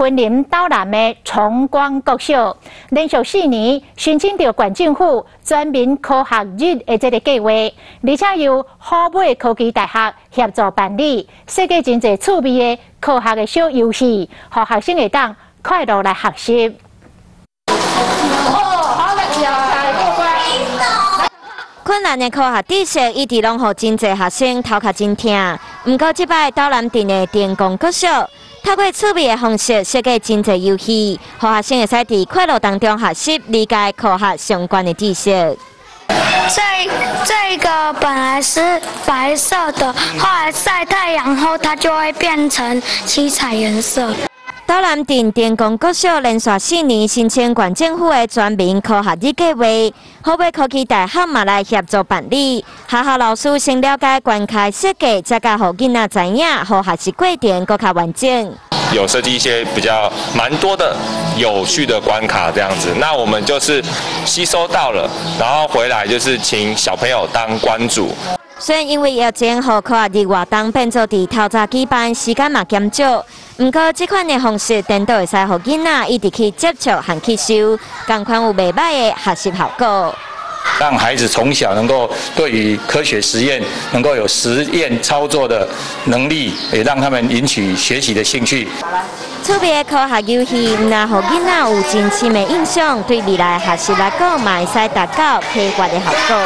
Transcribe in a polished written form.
雲林斗南的崇光國小，連續4年申請著縣政府全民科學日的這个計劃，而且由虎尾科技大學協助辦理，設計真濟趣味的科學的小遊戲，予學生會當快樂來學習。哦，好嘞，過關。困難的科學知識一直攏予真濟學生頭殼真疼。毋過這擺斗南鎮的成功國小，透過趣味的方式設計真濟遊戲，予學生會使佇快樂當中學習理解科學相關的知識。這個本來是白色的，後來曬太陽後，它就會變成七彩顏色。斗南鎮成功國小連續四年申請縣政府的全民科學日計劃，虎尾科技大學嘛來協助辦理。學校老師先了解關卡設計，才共予囡仔知影，予學習過程閣較完整。有設計一些比較蠻多的有趣的關卡，這樣子。那我們就是吸收到了，然後回來就是請小朋友當關主。雖然因為疫情，予科學日活動變做佇透早舉辦，時間嘛減少。毋過這款的方式，顛倒會使予囡仔一直去接觸和吸收，仝款有袂䆀的學習效果。讓孩子從小能夠對於科學實驗能夠有實驗操作的能力，也讓他們引起學習的興趣。趣味的科學遊戲，毋但予囡仔有真深的印象，對未來學習來講，嘛會使達到啟發的效果。